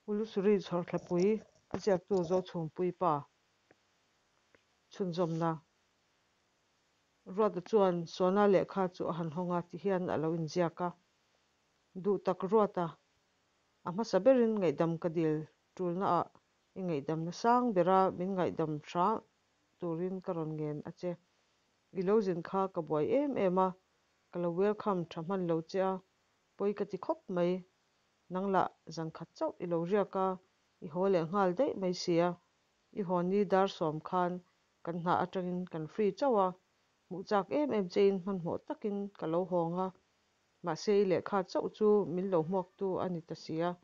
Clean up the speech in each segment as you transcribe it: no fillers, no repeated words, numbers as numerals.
Ulusuri Chhawrthlapui a ziaktu Zochhumpuii pa chhunzawmna. Ruata chuan Sona lehkha chu a han hawng a, tihian a lo inziak a. Duh tak Ruata, a hmasa berin ngaihdam ka dil tulnaah i ngaihdamna sang bera min ngaihdam hram turin ka rawn ngen a che. I lo zin kha ka buai em em a, ka lo welcome tha hman lo che a, pawi ka ti khawp mai. Nang lah zan khat chauh i lo riak a, i haw leh nghal daih mai sia. I haw ni dar sawm khan kan hna atangin kan free chauh a, hmuh chak em em chein hmanhmawh takin ka lo hawng a, mahse i lehkha chauh chu min lo hmuaktu a ni ta sia.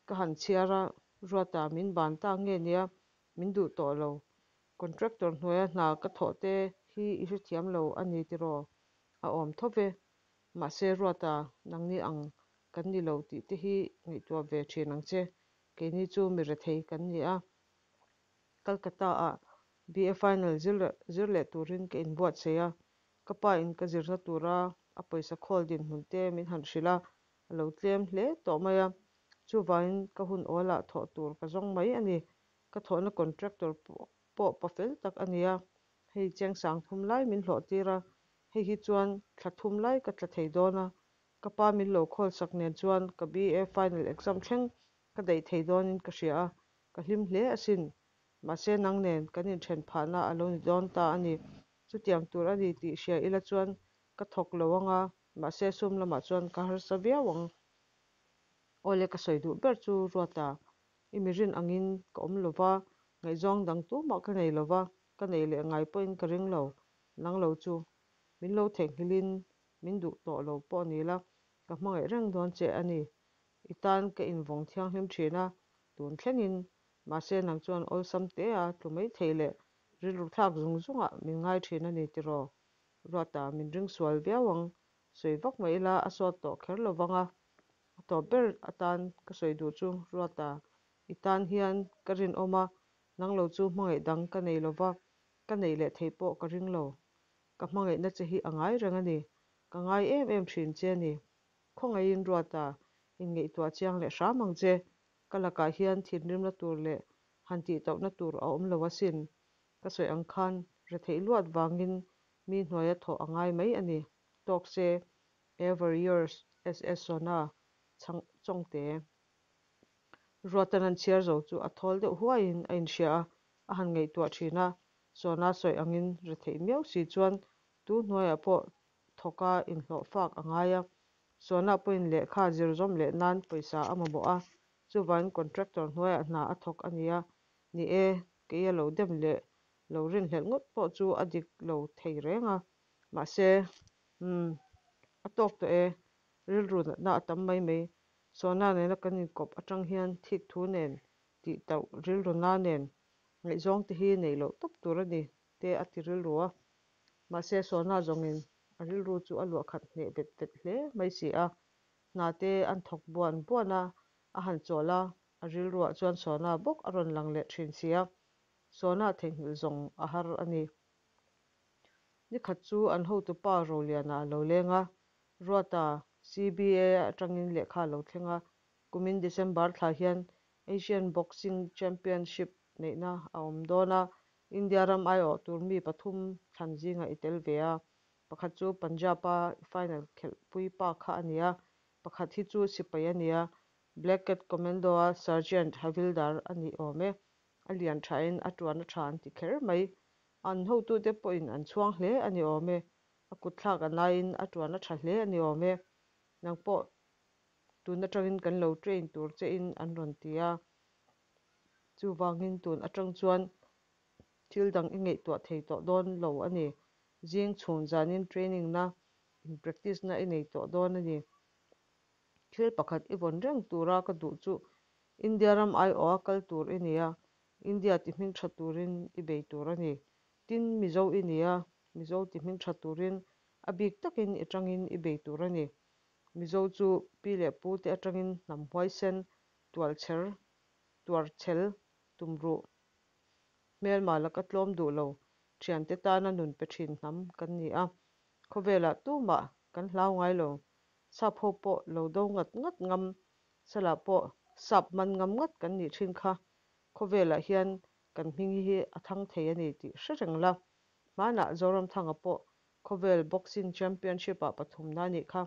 Ka han chhiar a, Ruata min ban ta nge nia, min duh tawh lo. Contractor hnuaia hna ka thawh te hi i hrethiam lo a ni tiraw? A awm tho ve. Mahse Ruata nangni ang kan ni lo tih te hi ngaihtuah ve thin ang che. Keini chu mi rethei kan ni a. Calcutta ah BA final zir leh turin ka inbuatsaih a. Ka pa in ka zirna tura a pawisa khawl dinhmun te min han hrilh a, a lo tlem hle tawh mai a. Chuvangin ka hun awlah thawh tur ka zawng mai a ni. Ka thawhna contractor pawh pa fel tak a ni a, hei chengsang thum lai min hlawh tir a, hei hi chuan thla thum lai ka tla thei dawn a, ka pa min lo call sak nen chuan ka BA final exam thleng ka daih thei dawnin ka hria a, ka hlim hle asin. Mahse nang nen kan inthen phahna a lo ni dawn ta a ni. Chutiang tur a ni tih hria ila chuan ka thawk lo ang a, mahse sum lamah chuan ka harsa viau ang. Awle ka sawi duh ber chu Ruata I mi rin angin ka awm lo va, ngaihzawng dang tumah ka nei lo va, ka nei leh ngai pawhin ka ring lo. Nang lo chu min lo theihnghilhin min duh tawh lo pawh ni la, ka hmangaih reng dawn che a ni. I tan ka invawng thianghlim thin a, tun thlengin. Mahse nang chuan awlsam tea tlu mai thei leh rilru thlak zung zungah min ngai thin a ni tiraw? Ruata, min ring sual viau ang. Sawi vak mai ila a sawt tawh kher lo vang a. A tawp ber atan ka sawi duh chu Ruata, i tan hian ka rinawm a, nang lo chu hmangaih dang ka nei lo va, ka neih leh theih pawh ka ring lo. Ka hmangaihna che hi a ngai reng a ni, ka ngai em em thin che a ni. Khawngaihin Ruata, inngaihtuah chiang leh hram ang che, ka lakah hian thinrimna tur leh han tihtauhna tur a awm lo asin. Ka sawi ang khan retheih luat vangin mi hnuaia thawh a ngai mai a ni. Tawk se, Ever yours, SS Sona chhang Chawngte. Ruatan an chhiar zo chu a thawl deuh huaiin a inhria a, a han ngaihtuah thin a. Sona sawi angin retheih miau si chuan tu hnuaiah pawh thawka inhlawh fak a ngai a. Sona pawhin lehkha zir zawm leh nan pawisa a mamawh a, chuvangin contractor hnuaiah hna a thawk a nia. Ni e, kei a lo dem leh lo rinhlelh ngawt pawh chu a dik lo thei reng a. Mahse, Umm, a tawk tawh e, rilru natna a tam mai mai. Sona nena kan inkawp atang hian thik thu nen, tih tauh rilru na nen ngaihzawng te hi neih loh tawp tur a ni, te a ti rilru a. Mahse, Sona zawngin a rilru chu a luah khat hneh vet vet hle mai si a. Hna te an thawk buan buan a, a han chawl a, a rilruah chuan Sona bawk a rawn lang leh thin si a. Sona theihnghilh zawng a har a ni. Nikhat chu an hotupa Roliana a lo leng a, Ruata CBA atangin lehkha a lo thleng a, kumin December thla hian Asian Boxing Championship neihna a awm dawn a, India ram aiawh tur mi pathum thlan zingah i tel ve a, pakhat chu Punjab-a final khelhpui pa kha a ni a, pakhat hi chu sipai a ni a, Black Cat Commando-a Sergeant Havildar a ni awm e. A lian thain a tuan a tha an ti kher mai. An hotute pawhin an chhuang hle a ni awm e. A kutthlak a naiin a tuan a tha hle a ni awm e. Nang pawh tun atangin kan lo train tur chein an rawn ti a. Chuvangin tun atang chuan thil dang i ngaihtuah thei tawh dawn lo a ni. Zing chhun zanin training na, in practice na i nei tawh dawn a ni. Thil pakhat i vawn reng tura ka duh chu India ram aiawha kal tur i ni a, India ti hming tha turin i bei tur a ni. Tin, Mizo i ni a, Mizo ti hming tha turin a bik takin i tangin i bei tur a ni. Mizo chu pi leh pu te atangin hnam huaisen, tualchher, tuarchhel, tumruh, hmelma laka tlawm duh lo, thiante tana nun pe thin hnam kan ni a. Khawvelah tumah kan hlau ngai lo. Sap ho pawh lo do ngat ngat ngam, salah pawh. Sap man ngam ngat kan nih thin kha. Khawvelah hian kan hming hi a thang thei a ni tih hre reng la. Hmanah Zoramthanga pawh khawvel boxing championship-ah pathumna a nih kha.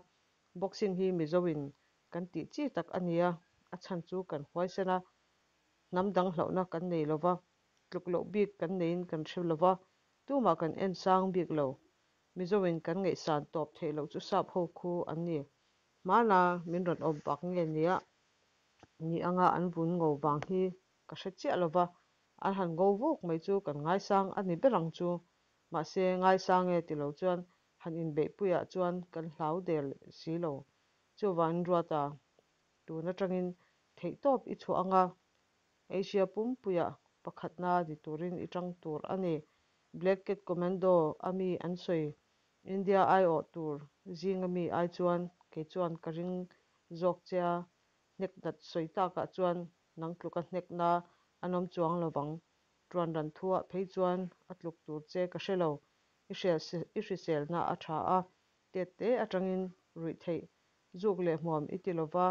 Boxing hi Mizoin kan tih chi tak a nia, a chhan chu kan huaisen a, hnam dang hlauhna kan nei lo va, tluk loh bik kan neiin kan hre lo va, tumah kan en sang bik lo. Mizoin kan ngaihsan tawp theih loh chu sap ho khu an ni. Hmana min rawn awp bak nge nia ni anga an vun ngo vang hi ka hre chiah lo va, an han ngo vuk mai chu kan ngaisang a ni ber ang chu. Mahse, ngaisang e ti lo chuan han inbeihpuiah chuan kan hlau der si lo. Chuvangin Ruata, tun atangin theihtawp i chhuah anga Asia pumpuiah pakhatna ni turin i tang tur a ni. Black Cat Commando a mi an sawi India aiawh tur zinga mi ai chuan kei chuan ka ring zawk che a, hnek nat sawi takah chuan nang tluka hnekna an awm chuang lo vang. Tuan ran thuah phei chuan a tluk tur che ka hre lo. I hriselna a tha a, tet te atangin ruih theih zuk leh hmuam i ti lova,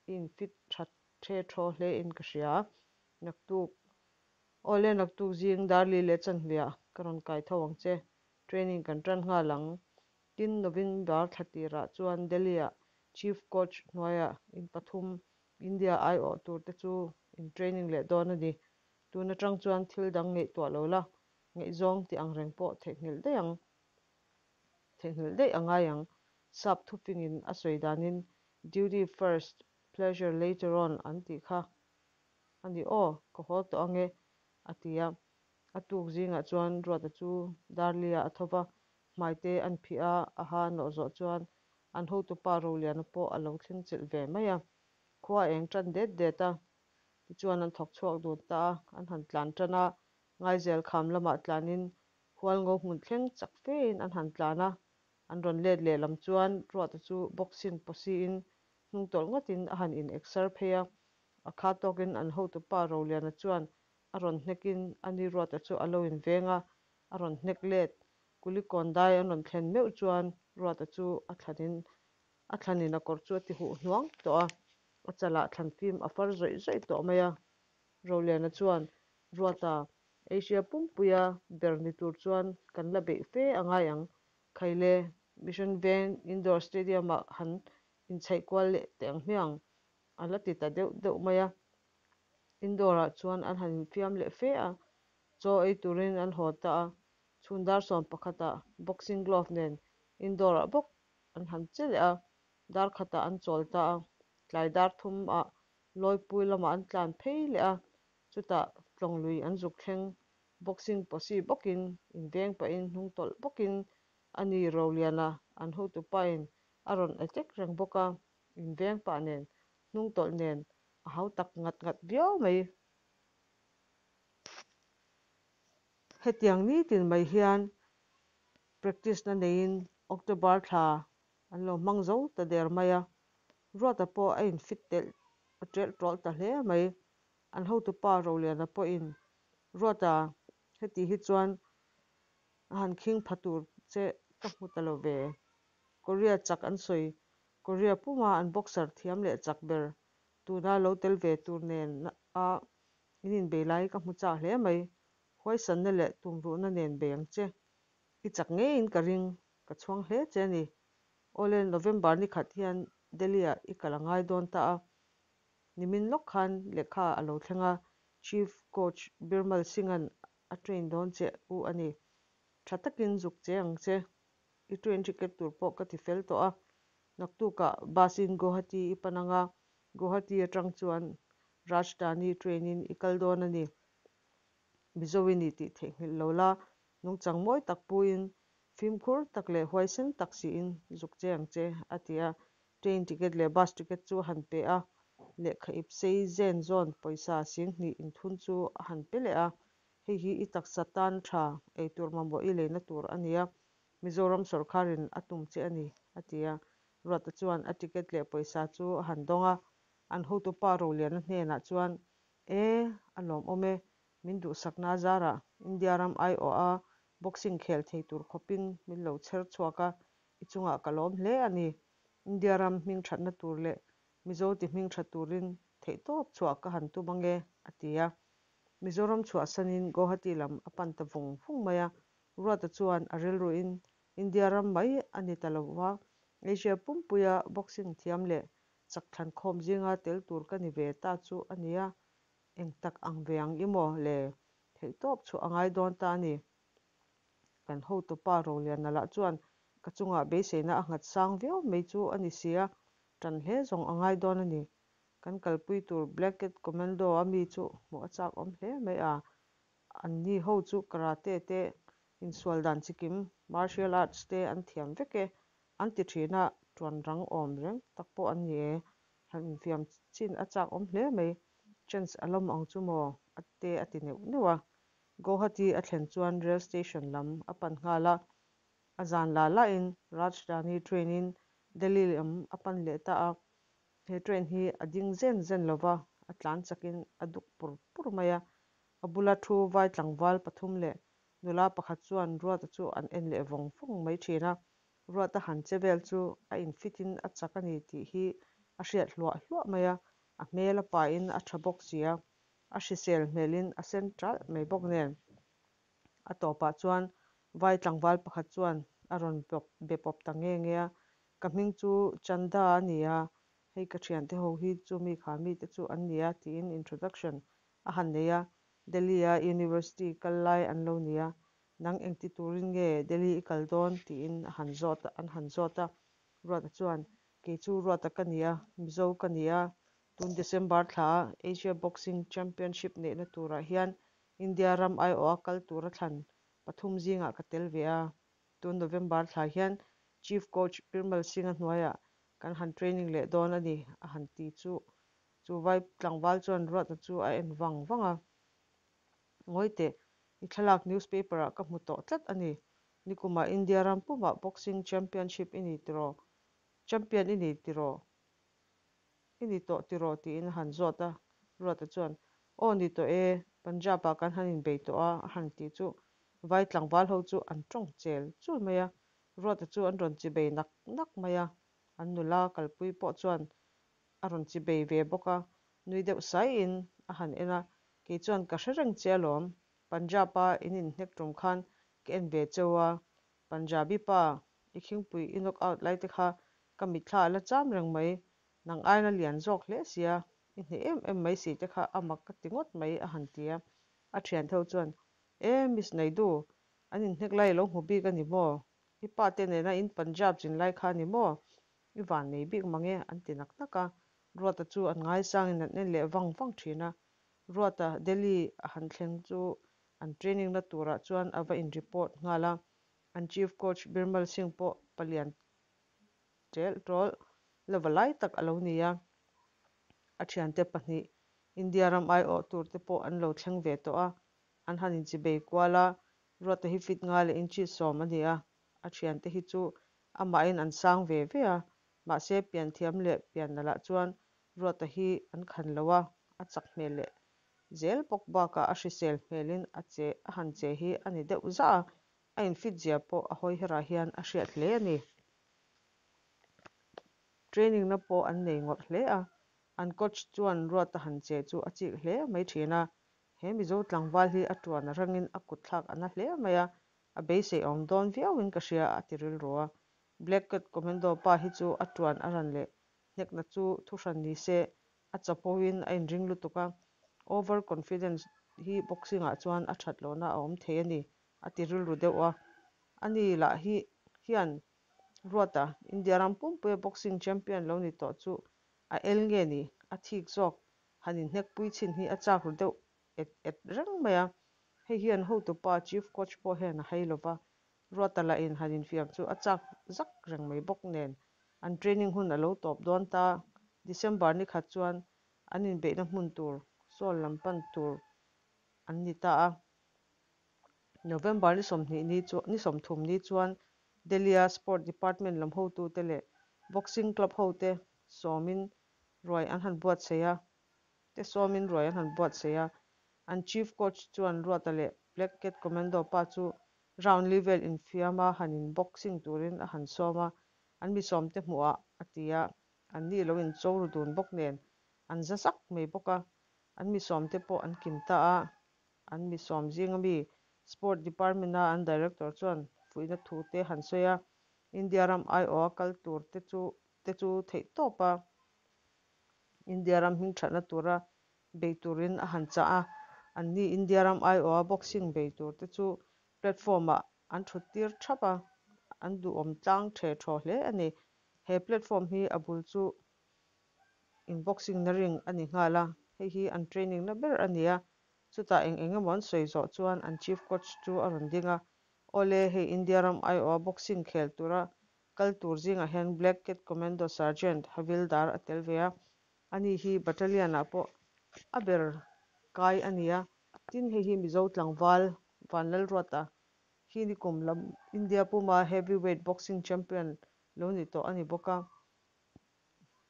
i infit that The thaw hle in ka hria. Naktuk, Awle naktuk zing Darli leh Chanhliah ka rawn kai tho ang che. Training kan tan nghal ang. Tin, November thla tirah chuan Delhi-ah Chief Coach hnuaiah in pathum India aiawh tur te chu in training leh dawn a ni. Tun atang chuan thil dang ngaihtuah lo la, ngaihzawng tih ang reng pawh theihnghilh daih ang. Theihnghilh daih a ngai ang. Sap thufingin a sawi danin Duty first, pleasure later on an tih kha a ni aw, ka haw tawh ange a ti a. A tuk zingah chuan Ruata chu Darlia a tho va, hmaite an phih a, a ha nawh zawh chuan an hotupa Roliana pawh a lo thleng chilh ve mai a. Khua a eng tan det det a, tichuan an thawk chhuak dun ta a, an han tlan tan a, Ngaizel kham lamah tlanin Hualngo hmun thleng chak fein an han tlan a, An rawn let leh lam chuan Ruata chu boxing pawsiin hnungtawlh ngawtin a han in exer phei a, a kha tawkin an hotupa Roliana chuan a rawn hnekin a ni Ruata chu a lo in veng a, a rawn hnek let. Kulikawn dai an rawn thlen meuh chuan Ruata chu a thlanin a thlanin a kawr chu a ti huh hnuang tawh a, a chalah thlan fim a far zawih zawih tawh mai a. Roliana chuan Ruata Asia pumpuia ber ni tur chuan kan la beih fe a ngai ang. Khaile, Mission Veng Indoor Stadium-ah han inchhaih kual leh teh ang hmiang, a la ti ta deuh deuh mai a. Indoor-ah chuan an han infiam leh fe a, chaw ei turin an haw ta a. Chhun dar 11ah boxing glove nen indoor-ah bawk an han che leh a, dar khatah an chawl ta a. Tlai dar thumah Lawipui lamah an tlan phei leh a, Chutah tlawng lui an zuk thleng boxing pawsi bawkin inveng pahin hnung tawlh bawkin a ni Roliana an hotupain a rawn attack reng bawk a, inveng pah nen hnung tawlh nen a hau tak ngat ngat viau mai. Hetiang nitin mai hian practice na neiin October thla an lo hmang zo ta der mai a, Ruata pawh a infit telh ṭelh ṭawlh ta hle mai. An hotupa Roliana pawhin, Ruata, heti hi chuan a han khing pha tur che ka hmu ta lo ve. Korea chak an sawi, Korea puma an boxer thiam leh chak ber, tuna lo tel ve tur nen a in inbei lai ka hmu chak hle mai. Huaisanna leh tumruhna nen bei ang che. I chak ngeiin ka ring, ka chhuang hle che a ni. Awle, November ni khat hian Delhi-ah i kal a ngai dawn ta a. Nimin lawk khan lehkha a lo thleng a, Chief Coach Birmal Singh-a'n a train dawn che u a ni. Tha takin zuk che ang che. I train ticket tur pawh ka ti fel tawh a. Naktukah bus-in Guwahati i pan ang a, Guwahati atang chuan Rajdhani train-in i kal dawn a ni. Mizo i ni tih theihnghilh lo la, nungchang mawi tak puin fimkhur tak leh huaisen tak siin zuk che ang che, a ti a. Train ticket leh bus ticket chu a han pe a, lehkha ip sei zen zawn pawisa 2000 inthun chu a han pe leh a. Hei hi i taksa tan tha eitur mamawh i leina tur a nia, Mizoram sawrkharin a tum che a ni, a ti a. Ruata chuan a ticket leh pawisa chu a han dawng a, an hotupa Roliana hnenah chuan, E, a lawmawm e, min duhsakna zarah India ram aiawha boxing khel thei tur khawpin min lo chher chhuak a, i chungah ka lawm hle a ni. India ram hming thatna tur leh Mizo ti hming tha turin Theihtawp chhuah ka han tum ange, a ti a. Mizoram chhuahsanin Guwahati lam a pan ta vung vung mai a. Ruata chuan a rilruin India ram mai a ni ta lo va, Asia pumpuia boxing thiam leh chak thlankhawm zinga tel tur ka ni ve ta chu a nia, eng tak ang ve ang i maw le? Theihtawp chhuah a ngai dawn ta a ni. Kan hotupa Roliana lah chuan ka chungah beiseina a nghat sang viau mai chu a ni si a, ṭan hle zawng a ngai dawn a ni. Kan kalpui tur Black Cat Commando a mi chu hmuh a chak awm hle mai a, anni ho chu karate te, insual dan chikim, martial arts te an thiam vek e, an ti thin a, ṭuan rang awm reng tak pawh an ni e, han infiam chin a chak awm hle mai, chance a lawm ang chu maw a te a ti neuh neuh a. Guwahati a thlen chuan rail station lam a pan nghal a, a zan la lahin Rajdhani train in Delhi lam a pan leh ta a, He train hi a ding zen zen lo va, a tlan chakin a duk pur pur mai a. A bula thu vai tlangval pathum leh nula pakhat chuan Ruata chu an en leh vawng vawng mai thin a. Ruata han che vel chu a infitin a chak a ni tih hi a hriat hluah hluah mai a, a hmel a pahin a tha bawk si a, a hrisel hmelin a sen ṭalh mai bawk nen. A tawpah chuan vai tlangval pakhat chuan a rawn be pawp ta nge nge a, Ka hming chu Chanda a ni a, hei ka thiante ho hi chu mi kha mite chu an ni a tiin introduction a han nei a, Delhi-a University kal lai an lo ni a, nang engti turin nge Delhi i kal dawn tiin a han zawt a, an han zawt a, Ruata chuan, Kei chu Ruata ka ni a, Mizo ka ni a, tun December thla a Asia Boxing Championship neihna turah hian India ram aiawha kal tura thlan pathum zingah ka tel ve a, Tun November thla hian Chief Coach Pirmal Singh-a hnuaiah kan han training leh dawn a ni, a han ti chu. Chu vai tlangval chuan Ruatna chu a en vang vang a. Ngawi teh, i thlalak newspaper-ah ka hmu tawh tlat a ni. Nikumah India ram pumah boxing championship i ni tiraw? Champion i ni tiraw? I ni tawh tiraw? tiin a han zawt a. Ruata chuan, Aw ni tawh e, Punjab-ah kan han inbei tawh a, a han ti chu vai tlangval ho chu an tawng chel chul mai a. Ruata chu an rawn chibei nak nak mai a, an nula kalpui pawh chuan a rawn chibei ve bawk a, nui deuh saiin a han en a, Kei chuan ka hre reng che alawm, Punjab-a in inhnek tum khan ka en ve cheu a, Punjabi pa i khingpui i knock out lai te kha ka mitthla a la cham reng mai, nang aina lian zawk hle sia, i hneh em em mai si te kha a mak ka ti ngawt mai a han ti a. A thian tho chuan, E Miss Naidu, an inhnek lai i lo hmu bik a ni maw? I pa te nena in Punjab chin lai kha a ni maw? I van nei bik mang e an ti nak nak a. Ruata chu an ngaisangin an en leh vang vang thin a. Ruata Delhi a han thleng chu an training na turah chuan a va in report nghal a. An chief coach Birmal Singh pawh palian ṭelh ṭawlh lova lai tak a lo ni a. A thiante pahnih India ram aiawh tur te pawh an lo thleng ve tawh a, an han inchibei kual a, Ruata hi fit nga leh inchi sawm a ni a, a thiante hi chu amahin an sang ve ve a, mahse pianthiam leh piannalah chuan Ruata hi an khan lo a, a chak hmel leh zel bawk bakah a hrisel hmelin a che a han che hi a ni deuh zah a, a infit zia pawh a hawi herah hian a hriat hle a ni. Training na pawh an nei ngawrh hle a, an coach chuan Ruata han che chu a chik hle mai thin a, he Mizo tlangval hi a tuan a rangin a kut thlak a na hle mai a, a beisei awm dawn viauin ka hria a ti rilru a. Black Cat Commando pa hi chu a tuan a ran leh hnekna chu thuhran ni se a chapoin a inring lutuk a, over confidence hi boxing ah chuan a that lohna a awm thei a ni a ti rilru deuh a. Ani lah hi hian Ruata, India ram pumpuia boxing champion lo ni tawh chu a el nge ni? A thik zawk, han inhnek pui chhin hi a chak ru deuh et et reng mai a. Hei hian hotupa chief coach pawh hian a hai lova, Ruata lahin han infiam chu a chak zak reng mai bawk nen an training hun a lo tawp dawn ta. December ni khat chuan an inbeihna hmun tur Seoul lam pan tur an ni ta a. November ni sawmhnih ni chu ni sawmthum ni chuan Delhi-a Sport Department lam hotute leh Boxing Club hote sawmin ruai an han buatsaih a, te sawmin ruai an han buatsaih a. An Chief Coach chuan Ruata leh Black Cat Commando pa chu round li vel infiama han in boxing turin a han sawm a, an mi sawmte hmuhah a ti a, an ni lo incho ru dun bawk nen. An za zak mai bawk a, an mi sawmte pawh an kim ta a. An mi sawm zinga mi Sport Department-a an Director chuan fuihna thu te han sawi a, India ram aiawha kal tur te chu te chu theihtawp a, India ram hmingthatna tura bei turin a han chah a. Anni India ram aiawha boxing bei tur te chu platform-ah an thut tir thap a, an duhawm tlang the thaw hle a ni. He platform hi a bul chu in boxing na ring a ni nghal a, hei hi an training na ber a ni a. Chutah eng eng emaw an sawi zawh chuan an chief coach chu a rawn ding a, Awle, hei India ram aiawha boxing khel tura kal tur zingah hian Black Cat Commando Sergeant Havildar a tel ve a, ani hi battalion ah pawh a ber kai a ni a, tin hei hi Mizo tlangval Vanlalruata hi nikum lam India puma heavyweight boxing champion lo ni tawh a ni bawk a.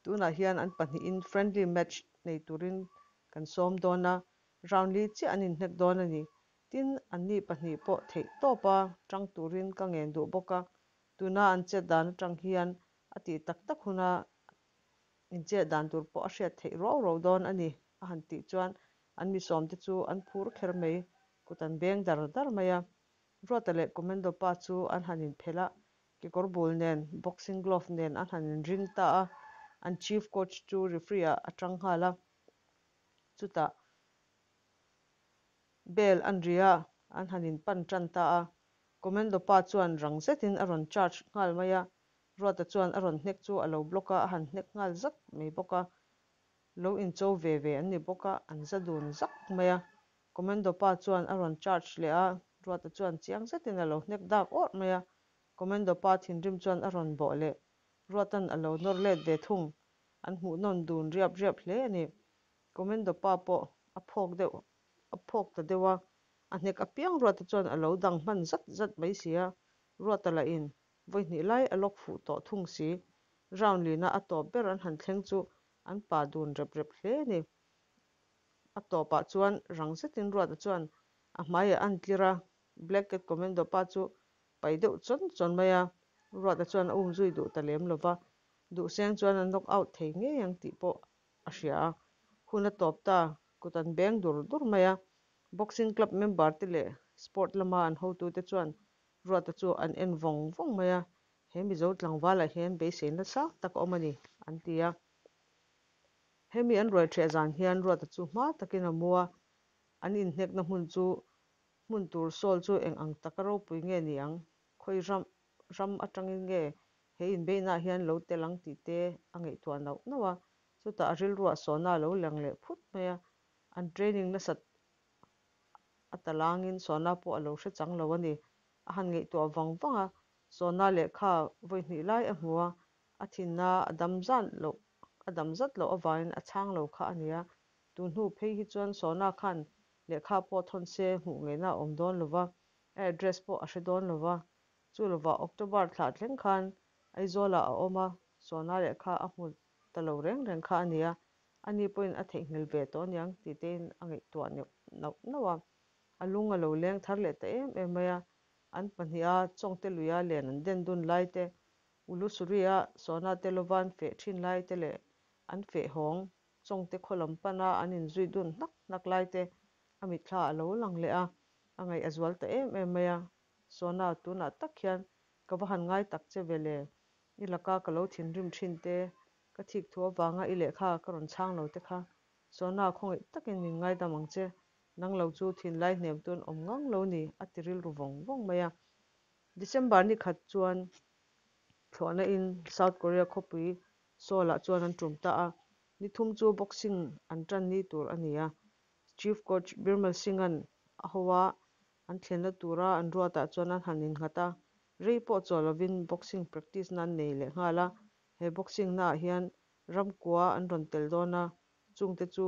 Tunah hian an pahnihin friendly match nei turin kan sawm dawn a, round li chiah an inhnek dawn a ni. Tin, anni pahnih pawh theih tawpa tang turin ka ngen duh bawk a, tuna an chet dan atang hian a tih tak tak huna inchet dan tur pawh a hriat theih ruau ruau dawn a ni, a han tih chuan an mi sawmte chu an phur kher mai, kut an beng dar dar mai a. Ruata leh Commando pa chu an han inphelh a, Kekawr bul nen, boxing glove nen an han inring ta a, an chief coach chu referee ah a tang nghal a. Chutah bell an ri a, an han inpan tan ta a. Commando pa chuan rang zetin a rawn charge nghal mai a, Ruata chuan a rawn hnek chu a lo block a, a han hnek nghal zat mai bawk a. Lo incho ve ve an ni bawk a, an za dun zak mai a. Commando pa chuan a rawn charge leh a, Ruata chuan chiang zetin a lo hnek dak awrh mai a. Commando pa thinrim chuan a rawn bawh leh. Ruatan a lo nawr let ve thung. An hmuh nawn dun riap riap hle a ni. Commando pa pawh a phawk deuh a phawk ta deuh a, a hnek apiang Ruata chuan a lo dang hman zat zat mai si a. Ruata lahin vawi hnih lai a lawk fuh tawh thung si. Round lina a tawp ber an han thleng chu an pa dun rep rep hle a ni. A tawpah chuan rang zetin Ruata chuan a hmaiah a antlir a, Black Cat Commando pa chu pai deuh chawn chawn mai a, Ruata chuan a umzui duh ta lem lo va, Duhseng chuan a knock out thei ngei ang tih pawh a hria a. Hun a tawp ta, kut an beng dur dur mai a, Boxing Club member te leh sport lama an hotute chuan Ruata chu an en vawng vawng mai a, he Mizo tlangvalah hian beisei nasa tak a awm a ni, an ti a. Hemi an ruai ṭheh zan hian Ruata chu hma takin a mu a, an inhnekna hmun chu hmun tur sawl chu eng ang taka ropui nge ni ang, khawi ram ram atangin nge he inbeihnaah hian lo tel ang tih te a ngaihtuah nauh nauh a, chutah a rilruah sawhna a lo lang leh phut mai a, an training nasat a talangin sawhna pawh a lo hre chang lo a ni. A han ngaihtuah vang vang a, sawhna lehkha vawi hnih lai a hmu a, A thinna a dam zat loh a dam zat loh avangin a chhang lo kha a nia. Tun hnu phei hi chuan Sona khan lehkha pawh thawn se hmuh ngeina a awm dawn lo va, a address pawh a hre dawn lo va. Chu lovah October thlah thleng khan Aizawlah a awm a, Sona lehkha a hmu ta lo reng reng kha a nia. Ani pawhin a theihnghilh ve tawh aniang tih tein a ngaihtuah neuh nauh nauh a. A lung a lo leng thar leh ta em em mai a. An pahniha Chawngte luia len an den dun lai te Ulusuria Sona te lova an feh thin lai te leh an feh hawng Chawngte khaw lam pana an inzui dun hnak hnak lai te a mitthla a lo lang leh a, a ngaih a zual ta em em mai a. Sona, tunah tak hian ka va han ngai tak che ve le, i laka ka lo thinrim thin te, ka thik thu avanga i lehkha ka rawn chhang lo te kha Sona khawngaih takin min ngaidam ang che, nang lo chu thinlai hnem tun awm ngang lo ni, a ti rilru vawng vawng mai a. December ni khat chuan thlawhna in South Korea khawpui Seoul ah chuan an tum ta a, ni thum chu boxing an tan ni tur a ni a. Chief coach Birmal Singh-a'n a ho a, an thlenna tura an ruatah chuan an han innghat a, rei pawh chaw lovin boxing practice na an nei leh nghal a, he boxing naah hian ram kua an rawn tel dawn a, chungte chu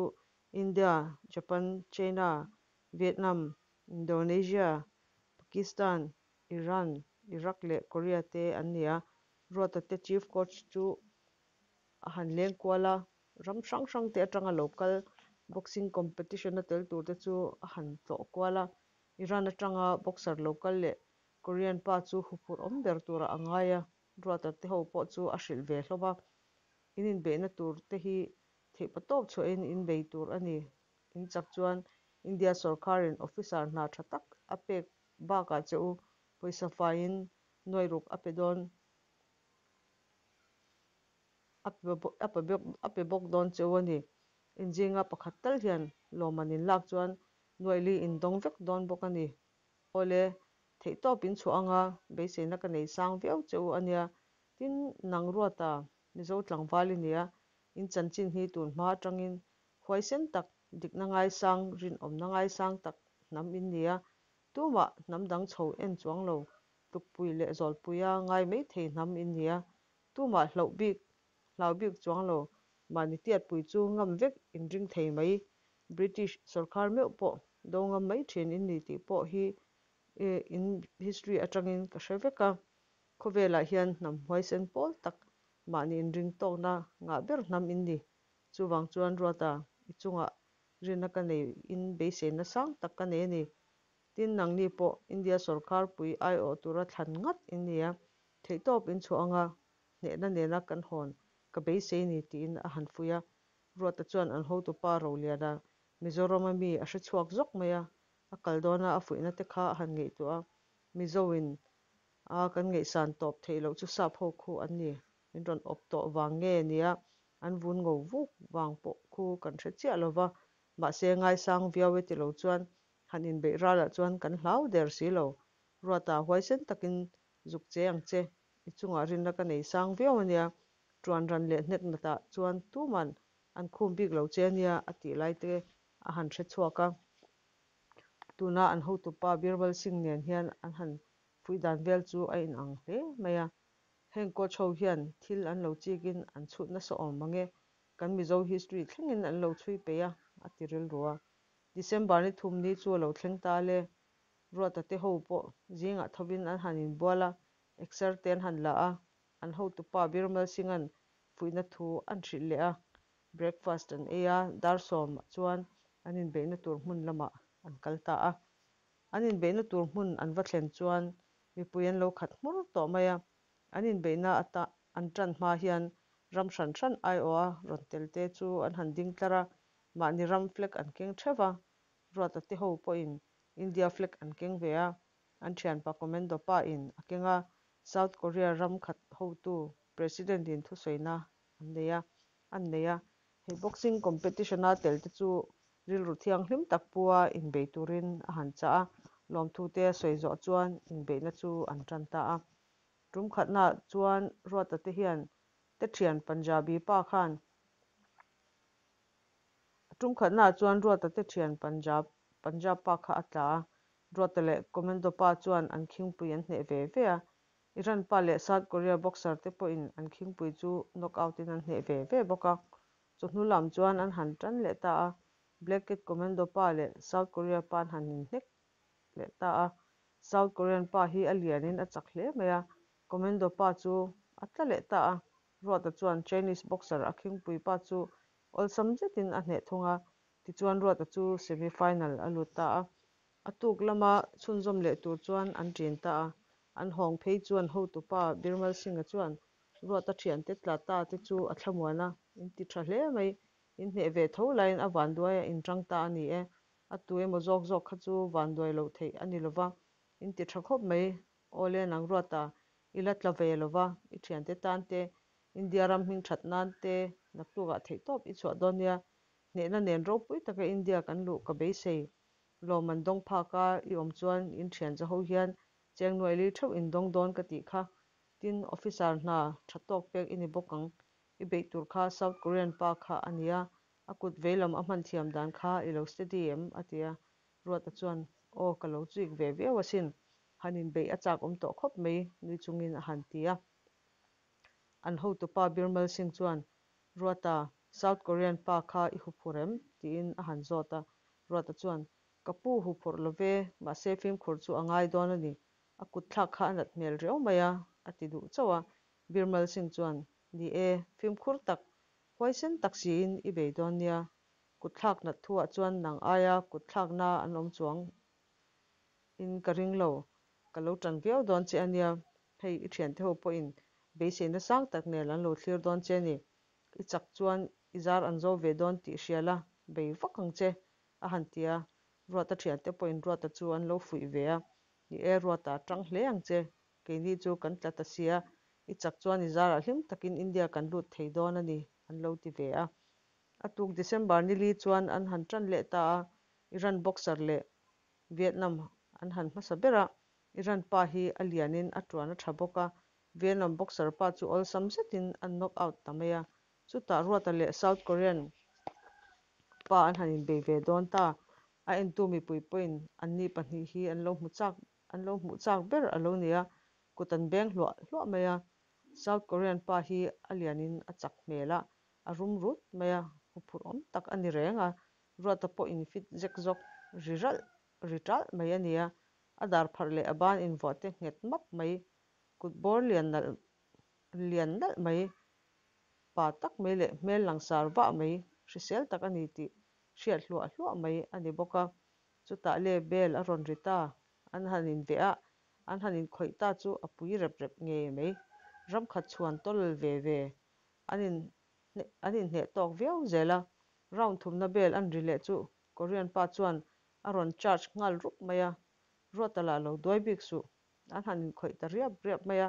India, Japan, China, Vietnam, Indonesia, Pakistan, Iran, Iraq leh Korea te an ni a, Ruata te chief coach chu a han leng kual a, ram hrang hrang te atanga lo kal boxing competition a tel tur te chu a han tlawh kual a, Iran atanga boxer lo kal leh Korean pa chu huphurh awm ber turah a ngai a, Ruata te ho pawh chu a hrilh ve hlawm a, in inbeihna tur te hi. Theihpatawp chhuahin in bei tur a ni. In chak chuan India sorkarin officer hna tha tak a pek bakah che u pawisa faiin nuai ruk a pe dawn a pe bawk dawn che u a ni. In zinga pakhat tal hian lawmman in lak chuan nuai li in dawng vek dawn bawk a ni. Awle, theihtawp in chhuah anga beiseina ka nei sang viau che u a nia. Tin, nang Ruata, Mizo tlangval i nia, in chanchin hi tun hma atangin huaisen tak, dikna ngaisang, rinawmna ngaisang tak hnam in nia. Tumah hnam dang chho en chuang lo, tlukpui leh zawlpuia ngai maithei hnam in nia. Tumah hlauh bik, hlau bik chuang lo, mahni tiatpui chu ngam vek inring thei mai. British sorkar meuh pawh do ngam mai thin in ni tih pawh hi in history atangin ka hre vek a. Khawvelah hian hnam huaisen pawl tak mahni inring tawkna ngah ber hnam in ni. Chuvang chuan Ruata, i chungah rinna ka nei in beiseina sang tak ka nei a ni. Tin, nangni pawh India sorkar pui aiawh tura thlan ngat in ni a, theihtawp in chhuah anga hnehna nena kan hawn ka beisei ni tiin a han fuih a. Ruata chuan an hotupa Roliana Mizorama mi a hre chhuak zawk mai a, a kal dawna a fuihna te kha a han ngaihtuah a, Mizoin A, kan ngaihsan tawp theih loh chu sap ho khu an ni. Min rawn awp tawh vang nge nia, an vun ngo vuk vang pawh khu kan hre chiah lo va, mahse ngaisang viau e ti lo chuan han inbeih ralah chuan kan hlau der si lo. Ruata huaisen takin zuk che ang che, i chungah rinna ka nei sang viau a nia, ṭuan ran leh hnek natah chuan tuman an khum bik lo che a nia a tih lai te a han hre chhuak a. Tuna an hotupa Birbal Singh nen hian an han Fuih dan vel chu a inang hle mai a. Heng coach ho hian thil an lo chikin an chhut nasa awm mang e, kan Mizo history thlengin an lo chhui peih a, a ti rilru a. December ni thum ni chu a lo thleng ta le. Ruata te ho pawh zingah thovin an han inbual a, exer te an han la a, an hotupa Birmal Singh-a'n fuihna thu an hrilh leh a. Breakfast an ei a, dar sawmah chuan an inbeihna tur hmun lamah an kal ta a. An inbeihna tur hmun an va thlen chuan mipui an lo khat hmur tawh mai a, an inbeihna ata an tan hma hian ram hran hran aiawha rawn tel te chu an han ding tlar a, mahni ram flag an keng theuh va, Ruata te ho pawhin India flag an keng ve a, an thianpa Commando pa in a keng a, South Korea ram khat hotu President in thusawina an nei a, an nei a. Hei boxing competition-a tel te chu rilru thianghlim tak pua inbei turin a han chah a, lawmthute a sawi zawh chuan inbeihna chu an tan ta a. Tum khatnaah chuan Ruata te hian te thian Punjabi pa khan Tum khatnaah chuan Ruata te thian Punjab Punjab pa kha a tla a, Ruata leh Commando pa chuan an khingpui an hneh ve ve a, Iran pa leh South Korea boxer te pawhin an khingpui chu knock out in an hneh ve ve bawk a. Chawhnu lam chuan an han tan leh ta a, Black Cat Commando pa leh South Korea pa an han inhnek leh ta a. South Korean pa hi a lianin a chak hle mai a, Commando pa chu a tla leh ta a. Ruata chuan Chinese boxer a khingpui pa chu awlsam zetin a hneh thung a, tichuan Ruata chu semi final a lut ta a. A tuk lama chhunzawm leh tur chuan an ṭin ta a, an hawng phei chuan hotupa Birmal Singh-a chuan Ruata ṭhiante tla ta te chu a thlamuan a, in ti ṭha hle mai, in hneh ve tho laiin a vanduai a inṭang ta a ni e, a tu emaw zawk zawk kha chu vanduai loh theih a ni lova, in ti ṭha khawp mai, awle nang Ruata i la tla ve lova, i ṭhiante tan te, India ram hming ṭhat nan te naktukah theihtawp i chhuah dawn nia, hnehna nen ropui taka India kan luh ka beisei. Lawm an dawng phak a, i awm chuan in thian chaho hian cheng nuaili theuh in dawng dawn ka tih kha. Tin, officer hna tha tawk pek i ni bawk ang. I beih tur kha South Korean pa kha a nia, a kut veilam a hman thiam dan kha i lo steady em? a ti a. Ruata chuan, Aw, ka lo chuik ve viau asin. Han inbeih a chak awm tawh khawp mai, nui chungin a han ti a. An hotupa Birmal Singh chuan, Ruata, South Korean pa kha i huphurh em? tiin a han zawt a. Ruata chuan, Ka pu huphurh lo ve, mahse fimkhur chu a ngai dawn a ni. A kut thlak kha a nat hmel riau mai a, a ti duh chauh a. Birmal Singh chuan, Ni e, fimkhur tak, huaisen tak siin i bei dawn nia. Kut thlak nat thuah chuan nang aia kut thlakna an awm chuang in ka ring lo. Ka lo tan viau dawn che a nia. Hei i thiante ho pawhin beiseina sang tak nel an lo thlir dawn che a ni. I chak chuan i zar an zo ve dawn tih hria la, bei vak ang che, a han ti a. Ruata thiante pawhin Ruata chu an lo fuih ve a, Ni e, Ruata, tang hle ang che, keini chu kan tla ta sia, i chak chuan i zarah hlim takin India kan lut thei dawn a ni, an lo ti ve a. A tuk December ni li chuan an han tan leh ta a, Iran boxer leh Vietnam an han hmasa ber a, Iran pa hi a lianin a tuan a tha bawk a, Vietnam boxer pa chu awlsam zetin a knock out ta mai a. Chutah Ruata leh South Korean pa an han inbei ve dawn ta. A entu mipui pawhin anni pahnih hi an lo hmu chak an lo hmuh chak ber a lo ni a, kut an beng hluah hluah mai a. South Korean pa hi a lianin a chak hmel a, a rum rut mai a, huphurh awm tak a ni reng a. Ruata pawh in fit zek zawk ri ralh ri ṭalh mai a ni a, a dar pharh leh a ban invuah te nghet map mai, kut bawr lian nalh lian nalh mai, pa tak mai leh hmel langsar vah mai hrisel tak a ni tih hriat hluah hluah mai a ni bawk a. Chutah le bell a rawn ri ta, an han inveh a, an han inkhawih ta chu a pui rep rep ngei mai. Ram khat chhuan tawl ve ve an in an inhneh tawk viau zel a, round thumna bell an ri leh chu Korean pa chuan a rawn charge nghal rup mai a, Ruata lah lo duai bik suh, an han inkhawih ta riap riap mai a,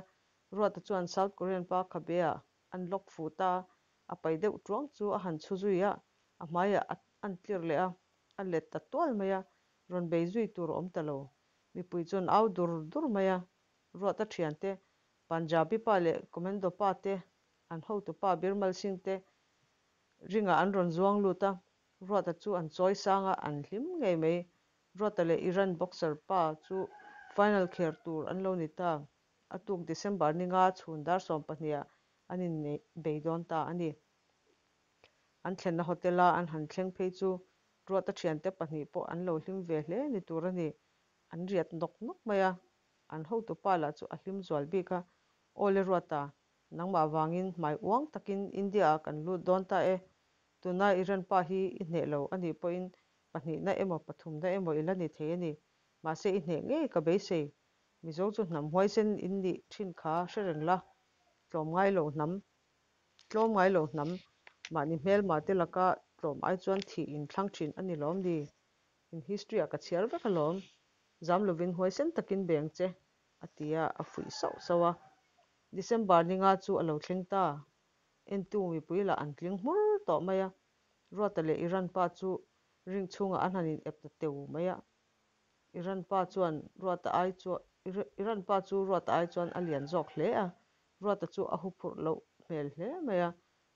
Ruata chuan South Korean pa khabe ah an lock fuh ta a, a pai deuh tuang chu a han chhu zui a, a hmaiah a an tlir leh a, a let ta tual mai a, rawn bei zui tur a awm ta lo. Mipui chuan au dur dur mai a, Ruata thiante Punjabi pa leh Commando pa te, an hotu pa Birmal Singh te ringah an rawn zuang lut a, Ruata chu an chawi sang a, an hlim ngei mai. Ruata leh Iran boxer pa chu final kher tur an lo ni ta. A tuk December ni nga chhun dar 12 ah an inneih bei dawn ta a ni. An thlenna hotel a an han thleng phei chu Ruata thiante pahnih pawh an lo hlim ve hle ni tur a ni. An riat nawk nawk mai a, an hotu pa lah chu a hlim zual bik a, Aw le Ruata, nangmah vangin hmai uang takin India ah kan lut dawn ta e. Tuna Iran pa hi i hneh lo a nih pawhin pahnihna emaw pathumna emaw i la ni thei a ni. Mahse i hneh ngei ka beisei. Mizo chu hnam huaisen in nih thin kha hre reng la. Tlawm ngai lo hnam. Tlawm ngai lo hnam. Mahni hmelma te laka tlawm ai chuan thih in thlang thin a ni lawm ni? In history ah ka chhiar vek alawm. Zam lovin huaisen takin beng che, a ti a, a fuih sauh sauh a. December ni nga chu a lo thleng ta. Entu mipui lah an tling hmur tawh mai a. Ruata leh Iran pa chu ring chhungah an han in ep ta teu mai a. Iran pa chuan Ruata ai chu Iran pa chu Ruata ai chuan a lian zawk hle a. Ruata chu a huphurh loh hmel hle mai a.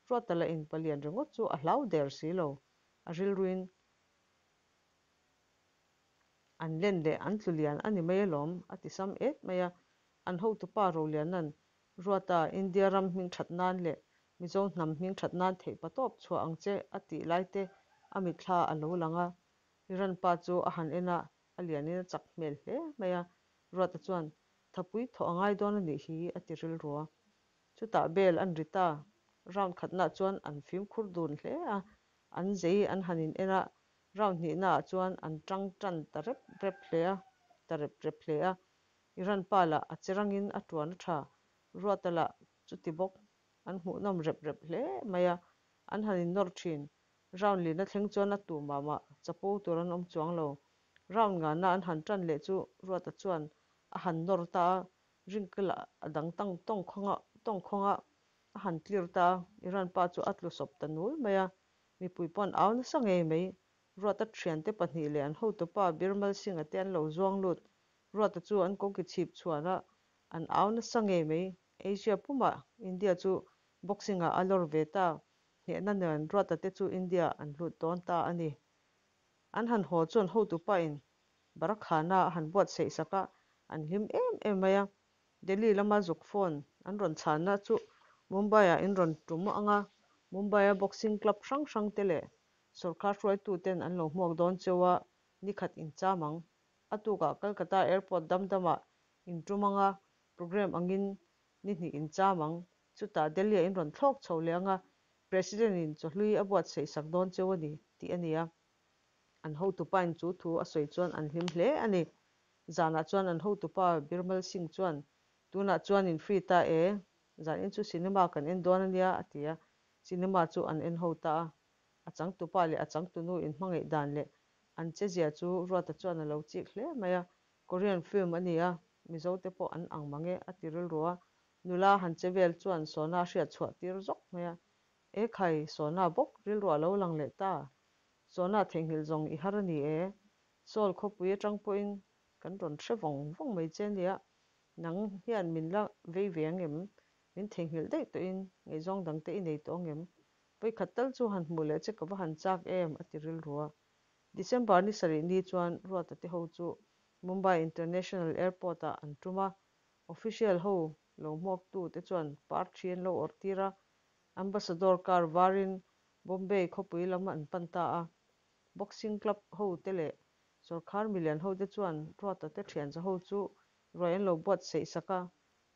Ruata lah in palian ringawt chu a hlau der si lo. A rilruin An len leh an tlu lian a ni mai alawm, a ti sam et mai a. An hotupa Roliana'n Ruata India ram hming that nan leh Mizo hnam hming that nan theih pa tawp chhuah ang che a tih lai te a mitthla a lo lang a. Iran pa chu a han en a, a lianin a chak hmel hle mai a. Ruata chuan, Thapui thawh a ngai dawn a nih hi, a ti rilru a. Chutah bel an ri ta. Round khatnaah chuan an fimkhur dun hle a, an zei an han in en a, Round hnihnaah chuan an tang tan ta rep rep hle a, ta rep rep hle a. Iran pa lah a che rangin a tuan a tha, Ruata lah chuti bawk an hmuhnawm rep rep hle mai a, an han innawr thin. Round lina thleng chuan a tu mah mah chapo tur an awm chuang lo. Round ngana an han tan leh chu Ruata chuan a han nawr ta a, Rinka lah a dang tang tawng khawng a, tawng khawng a, a han tlir ta a, Iran pa chu a tlu sawp ta nul mai a. Mipui pawh an au nasa ngei mai. Ruata thiante pahnih leh an hotupa Birmal Singh-a te an lo zuang lut. Ruata chu an koki chhip chhuan a, an au nasa ngei mai. Asia pumah India chu boxing-ah a lawr ve ta. Hnehna nen Ruata te chu India an hlut dawn ta a ni. An han haw chuan hotupa-in Barakhana a han buatsaih sak a, an hlim em em mai a. Delhi lama zuk phone an rawn chhanna chu Mumbai-ah in rawn tum ang a, Mumbai-a boxing club hrang hrang te leh sawrkar hruaituten an lo hmuak dawn cheu a, nikhat in cham ang. A tukah Calcutta airport dam damah in tum ang a, programme angin ni hnih in cham ang. Chutah Delhi-ah in rawn thlawk chho leh ang a, President-in chawhlui a buatsaih sak dawn cheu a ni, tih a ni a. An hotupain chu thu a sawi chuan an hlim hle a ni. Zanah chuan an hotupa Birmal Singh chuan, Tunah chuan in free ta e, zanin chu cinema kan en dawn a nia, a ti a. Cinema chu an en ho ta a. A changtupa leh a changtunu inhmangaih dan leh an chezia chu Ruata chuan a lo chik hle mai a. Korean film a ni a, Mizote pawh an ang mang e a ti rilru a. Nula han che vel chuan Sona a hriat chhuah tir zawk mai a. E khai, Sona bawk rilru a lo lang leh ta. Sona theihnghilh zawng i har a ni e. Seoul khawpui atang pawhin kan rawn hre vawng vawng mai che nia. Nang hian min la vei ve ang em? Min theihnghilh daih tawhin ngaihzawng dangte i nei tawh ang em? Vawikhat tal chu han hmuh leh che ka va han chak em? a ti rilru a. December ni sarih ni chuan Ruata te ho chu Mumbai International Airport ah an tum a, official ho lo hmuaktu te chuan par thi an lo awrh tir a, Ambassador car varin Bombay khawpui lam an pan ta a. Boxing club ho te leh sawrkhar milian ho te chuan Ruata te thianza ho chu ruai an lo buatsaih sak a,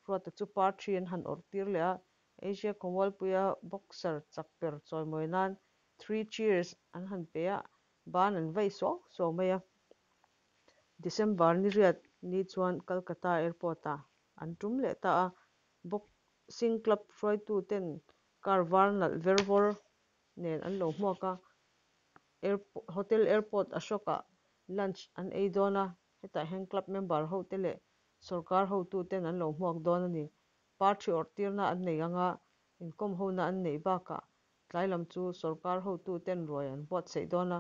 Ruata chu par thi an han awrh tir leh a, Asia khawmualpuia boxer chak ber chawimawi nan Three Cheers an han pe a, ban an vaih suau suau mai a. December ni riat ni chuan Calcutta Airport ah an tum leh ta a, Boxing club hruaitu ten car var nalh ver vawr nen an lo hmuak a, Hotel Airport Ashok ah lunch an ei dawn a, hetah hian club member ho te leh sawrkar hotu ten an lo hmuak dawn a ni. Party awrh tirna an nei ang a, inkawm hona an neih bakah tlai lam chu sawrkar hotu ten ruai an buatsaih dawn a,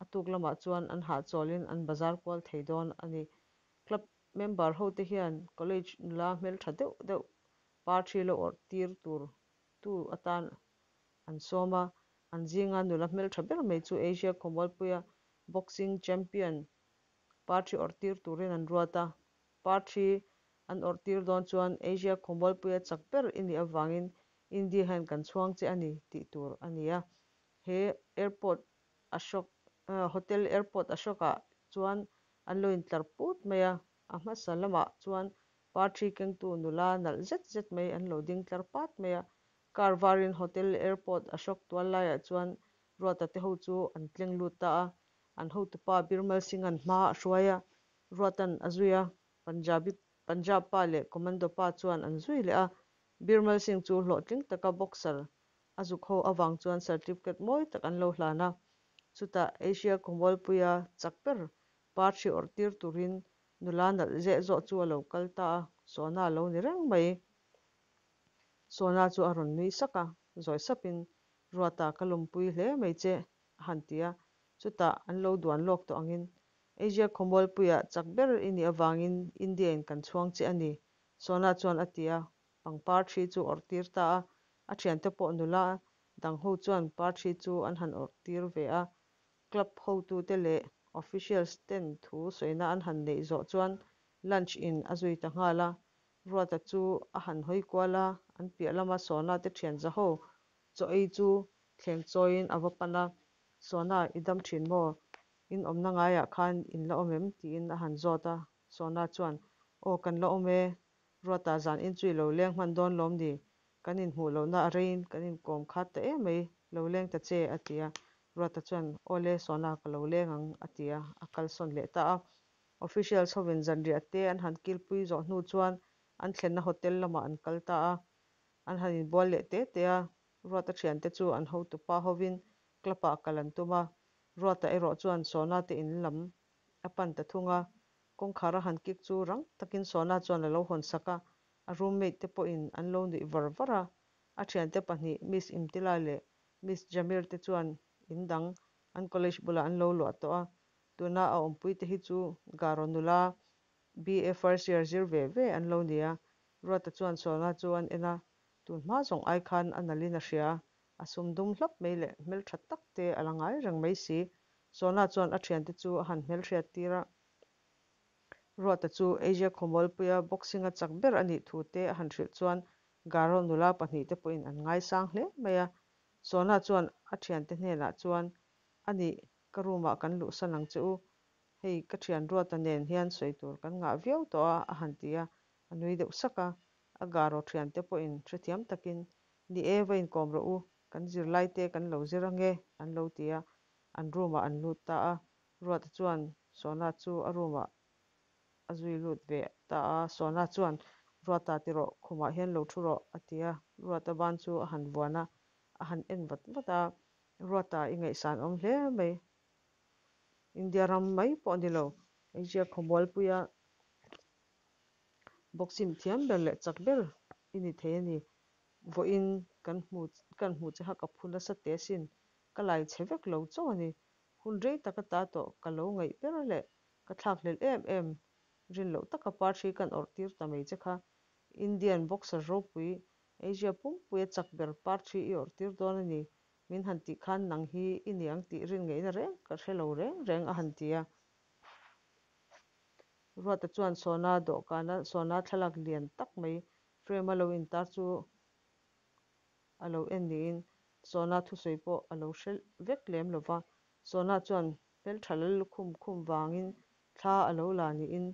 a tuk lamah chuan an hahchawlin an bazar kual thei dawn a ni. Club member hote hian college nula hmeltha deuh deuh party lo awrh tir tur tu atan an sawm a, an zinga nula hmeltha ber mai chu Asia khawmualpuia boxing champion party awrh tir turin an ruat a. Party an awrh tir dawn chuan Asia khawmualpuia chak ber i nih avangin India hian kan chhuang che a ni tih tur a ni a. He airport Ashok Hotel Airport Ashok ah chuan an lo intlar put mai a, a hmasa lamah chuan party kengtu nula nalh zet zet mai an lo ding tlar pat mai a. Car varin Hotel Airport Ashok tual laiah chuan Ruata te ho chu an tleng lut ta a, an hotupa Birmal Singh-a'n hma a hruai a, Ruata'n a zui a, Punjabi Punjab pa leh Commando pa chuan an zui leh a, Birmal Singh chu hlawhtling taka boxer a zuk ho avang chuan certificate mawi tak an lo hlan a. Chutah Asia khawmualpuia chak ber party awrh tir turin nula nalh zeh zawh chu a lo kal ta a, Sona a lo ni reng mai. Sona chu a rawn nui sak a, zawi sapin, Ruata ka lawmpui hle mai che, a han ti a. Chutah an lo duan lawk tawh angin, Asia khawmualpuia chak ber i nih avangin India-in kan chhuang che a ni, Sona chuan a ti a. Pangpar thi chu awrh tir ta a, a thiante pawh nula dang ho chuan par thi chu an han awrh tir ve a. Club hotute leh officials ten thu sawina an han neih zawh chuan lunch in a zui ta nghal a. Ruata chu a han hawi kual a, an piah lama Sona te thian za ho chaw ei chu thleng chawiin a va pan a, Sona, i dam thin maw? In awmna ngaiah khan in la awm em? tiin a han zawt a. Sona chuan, Aw, kan la awm e. Ruata zan in chu i lo leng hman dawn lawm ni? Kan inhmuh lohna a reiin kan inkawm khat ta em mai, lo leng ta che, a ti a. Ruata chuan, Aw le, Sona, ka lo leng ang, a ti a, a kalsawn leh ta a. Officials hovin zanriah te an han kilpui zawh hnu chuan an thlenna hotel lamah an kal ta a. An han inbual leh te te a, Ruata thiante chu an hotupa hovin club-ah kal an tum a. Ruata erawh chuan Sona te in lam a pan ta thung a, kawngkhar a han kik chu rang takin Sona chuan a lo hawn sak a, a roommate te pawhin an lo nuih var var a. A thiante pahnih Miss Imtila leh Miss Jamir te chuan in dang an college bulah an lo luah tawh a, tuna a awmpui te hi chu Garo nula BA first year zir ve ve an lo ni a. Ruata chuan Sona chu an en a, tun hma zawng ai khan a nalhin a hria a, a sum dum hlap mai leh hmeltha tak te a la ngai reng mai si. Sona chuan a thiante chu a han hmelhriat tir a. Ruata chu Asia khawmualpuia boxing a chak ber a nih thu te a han hrilh chuan Garo nula pahnih te pawhin an ngaisang hle mai a. Sona chuan a thiante hnenah chuan, A nih, ka room ah kan luhsan ang che u. Hei, ka thian Ruata nen hian sawi tur kan ngah viau tawh a, a han ti a. A nui deuh sak a. A Garo thiante pawhin hrethiam takin, Ni e, va inkawm rawh u, kan zirlaite kan lo zir ange, an lo ti a. An room ah an lut ta a. Ruata chuan Sona chu a room ah a zui lut ve ta a. Sona chuan, Ruata ti rawh, khumah hian lo thu rawh, a ti a. Ruata ban chu a han vuan a. a han en vat vat a, Ruata i ngaihsan awm hle mai. India ram mai pawh a ni lo, Asia khawmualpuia boxing thiam ber leh chak ber i ni thei a ni. Vawiin kan hmu kan hmuh che kha ka phu nasa teh asin, ka lai chhe vek lo chauh a ni. Hun rei tak ata tawh ka lo ngaih ber leh ka thlakhlelh em em rin loh taka parthi kan awrh tir ta mai che kha. Indian boxer ropui Asia pumpuia chak ber parthi i awrh tir dawn a ni. Min han tih khan nang hi i ni ang tih rin ngaihna reng ka hre lo reng reng a han ti a. Ruata chuan Sona dawhkana Sona thlalak lian tak mai frame a lo intar chu a lo en niin Sona thusawi pawh a lo hre vek lem lo va. Sona chuan hmeltha lal lukhum khum vangin thla a lo la niin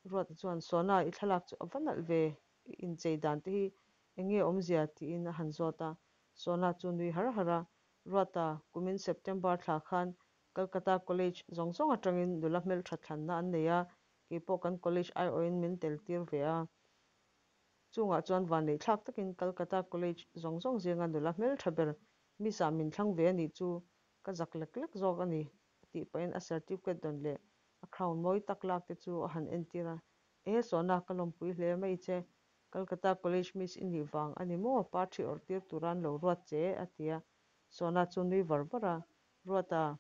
Ruata chuan Sona i thlalak chu a va nalh ve, i inchei dan te hi eng nge awmzia tiin a han zawt a. Sona chu nui har har a, Ruata, kumin September thla khan Calcutta College zawng zawng atangin nula hmeltha thlanna an nei a, keipawh kan college aiawhin min tel tir ve a. Chungah chuan vanneih thlak takin Calcutta College zawng zawng zinga nula hmeltha ber Miss ah min thlang ve a nih chu ka zak lek lek zawk a ni, a tih pahin a certificate dawn leh a crown mawi tak lak te chu a han entir a. E Sona, ka lawmpui hle mai che. Calcutta College Miss i nih vang a ni maw? Parthi awrh tir tura an lo ruat che, a ti a. Sona chu nui var var a, Ruat a,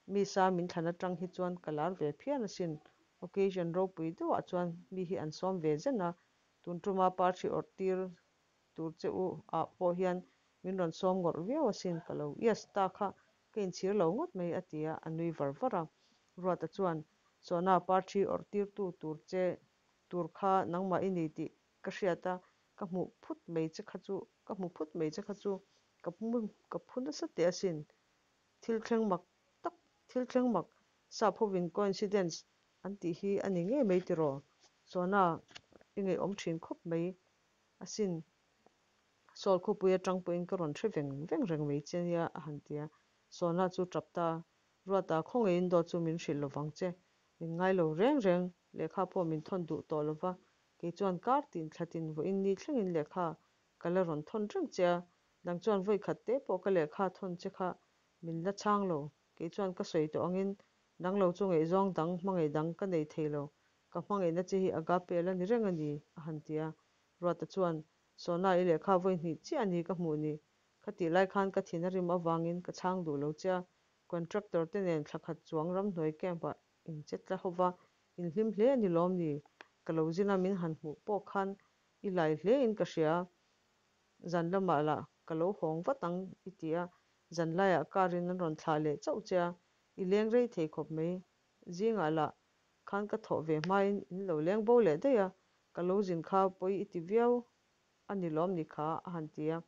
Miss-a min thlan atang hi chuan ka lar ve phian asin. Occasion ropui deuhah chuan mi hi an sawm ve zen a, tun tuma parthi awrh tir tur che u ah pawh hian min rawn sawm ngawrh viau asin ka lo yes ta kha ka inchhir lo ngawt mai a ti a, a nui var var a. Ruata chuan Sona parthi awrh tirtu tur che tur kha nangmah i ni tih ka hriat a, ka hmuh phut mai che kha chu ka hmu phut mai che kha chu ka ka phu nasa teh asin. Thil thleng mak tak thil thleng mak sap hovin coincidence an tih hi a ni ngei mai tiraw? Sona i ngaihawm thin khawp mai asin. Sawl khawpui atang pawhin ka rawn hre veng veng reng mai che nia a han ti a. Sona chu tap ta Ruata khawngaihin dawt chu min hrilh lovang che. Min ngai lo reng reng, lehkha pawh min thawn duh tawh lova, kei chuan kar tin thla tin vawiin ni thlengin lehkha ka la rawn thawn reng che a, nang chuan vawi khat te pawh ka lehkha thawn che kha min la chhang lo, kei chuan ka sawi tawh angin nang lo chu ngaihzawng dang hmangaih dang ka nei thei lo, ka hmangaihna che hi agape la ni reng a ni, a han ti a. Ruata chuan, Sona i lehkha vawi hnih chiah a ni ka hmuh ni, khatih lai khan ka thin a rim avangin ka chhang duh lo che a, Contractor te nen thla khat chuang ramhnuai camp ah in che tla ho va, in hlim hle a ni lawm ni? Ka lo zin a min han hmuh pawh khan i lai hle in ka hria. Zan lamah lah ka lo hawng vat ang i ti a, zan laiah car in an rawn thlah leh chauh che a, i leng rei thei khawp mai. Zingah lah khan ka thawh ve hmain in lo leng bo leh daih a, ka lo zin kha pawi i ti viau a ni lawm ni kha a han ti a.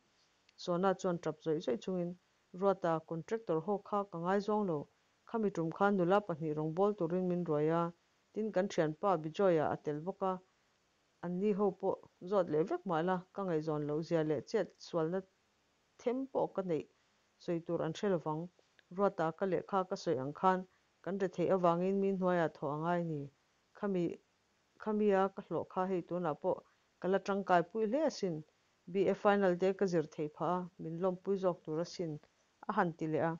Sona chuan tap zawih zawih chungin Ruata, contractor ho kha ka ngaizawng lo. Khami tum khan nula pahnih rawngbâwl turin min ruai a, tin kan thianpa Bijoy-a a tel bawk a. Anni ho pawh zawt leh vek mah la, ka ngaihzawn loh zia leh chet sualna them pawh ka neih sawi tur an hre lovang. Ruata, ka lehkha ka sawi ang khan kan re theih avangin mi hnuaiah thawh a ngai ni. Khami Khamia ka hlawh kha hei tunah pawh ka la tangkai pui hle asin. BA final te ka zir theih phah a, min lawmpui zawk tur asin, a han ti leh a.